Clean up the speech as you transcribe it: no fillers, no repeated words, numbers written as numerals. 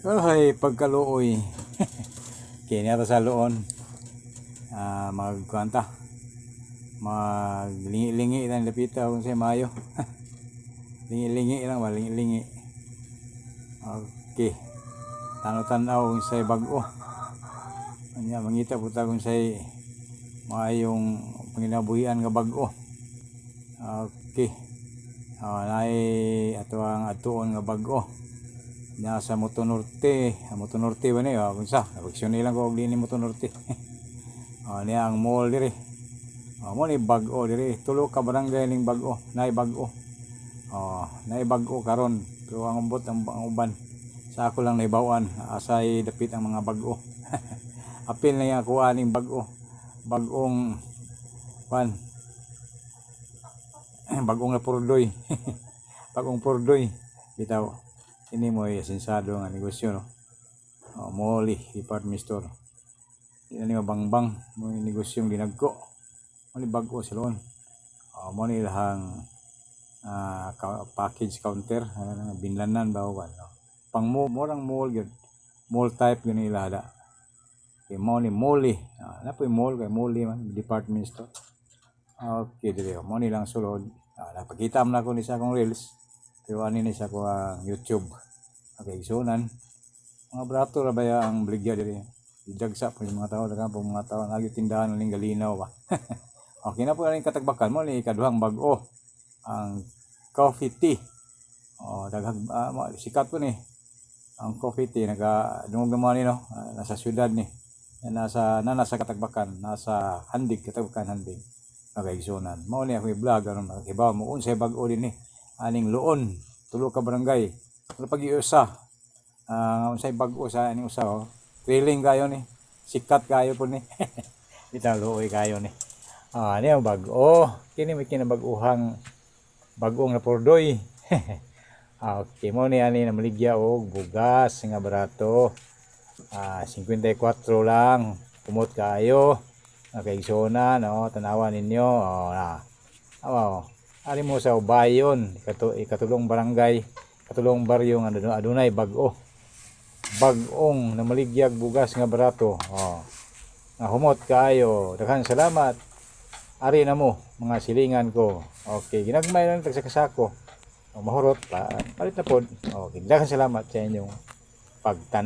Ay, pagkaluoy. Kini ata sa Loon. Ah, magkuanta. Maglingi-lingi lang lapita kung sa mayo. Lingi-lingi lang ba, lingi-lingi. Okay. Tanaw-tanaw kung sa bag-o. Anya mangita po ta kung sa maayong panginabuhian nga bag-o. Okay. Ah, naay ato ang atuon nga bag-o. Nasa Moto Norte, ang Moto Norte ba ni? Ah, kung sa, aksyon nilang ko og dinhi Moto Norte. Ah, niya ang mall diri. Ah, mo ni bag-o diri. Tulo ka barangay ning bag-o, naay bag-o. Oh, naay bag-o karon. Pero ang umbot ang uban sa ako lang naibawan, asay dapit ang mga bag-o. Apil na yung kuha ning bag-o. Bag-ong pan. Bagong na purdoy. Bagong purdoy. Bitaw. Ini mo ay asensado nga negosyo, no. Oh, Molly department store. Di na ni mabangbang mo yung negosyong dinagko. Mo ni bag-o sa Loon. Oh, mo ni ilahang package counter, ano, binlanan ba o ano. Pang mo morang mall gyud. Mall type gyud nila da. Kay mo ni Molly. Ah, na po'y mall kay Molly man department store. Okay, dire. Mo ni lang sulod. Ah, napakita man ako ni sa akong reels. Pero ani ni sa ako ang YouTube. Okay, isunan. Mga brato ra baya ang baligya diri. Idagsa po yung mga tao, daghan po mga tao lagi tindahan ning galinaw ba. Okay na po ang Katagbakan mo ni ikaduhang bag-o ang coffee tea. Oh, daghang sikat po ni ang coffee tea, naga dungog naman ni, no. Ah, nasa syudad ni. Yan, nasa Katagbakan, nasa Handig, Katagbakan Handig. Nakaigsunan. Mao ni ako i-vlog aron makakibaw mo unsay bag-o dinhi aning Loon, tulo ka barangay. Pero pag iusa, unsay bag-o sa aning usa, oh. Thrilling kayo ni. Sikat kayo po ni. Bitaw, luoy kayo ni. Ah, ani ang bag-o. Kini may kinabag-uhang bag-ong napurdoy. Ah, okay mo ni ani namaligya og bugas nga barato. Ah, 54 lang. Kumot kayo. Okay, igsoona, no, tanawa ninyo. Oh, na. Aw, ari mo sa Ubayon, ikatulong barangay, katulong baryo nga adunay bag-o. Bag-ong namaligyag bugas nga barato. Oh. Nga humot kaayo. Daghan salamat. Ari na mo mga silingan ko. Okay, ginagmay lang tag sa kasako. O, mahurot pa, palit na pod. Okay, daghan salamat sa inyong pagtan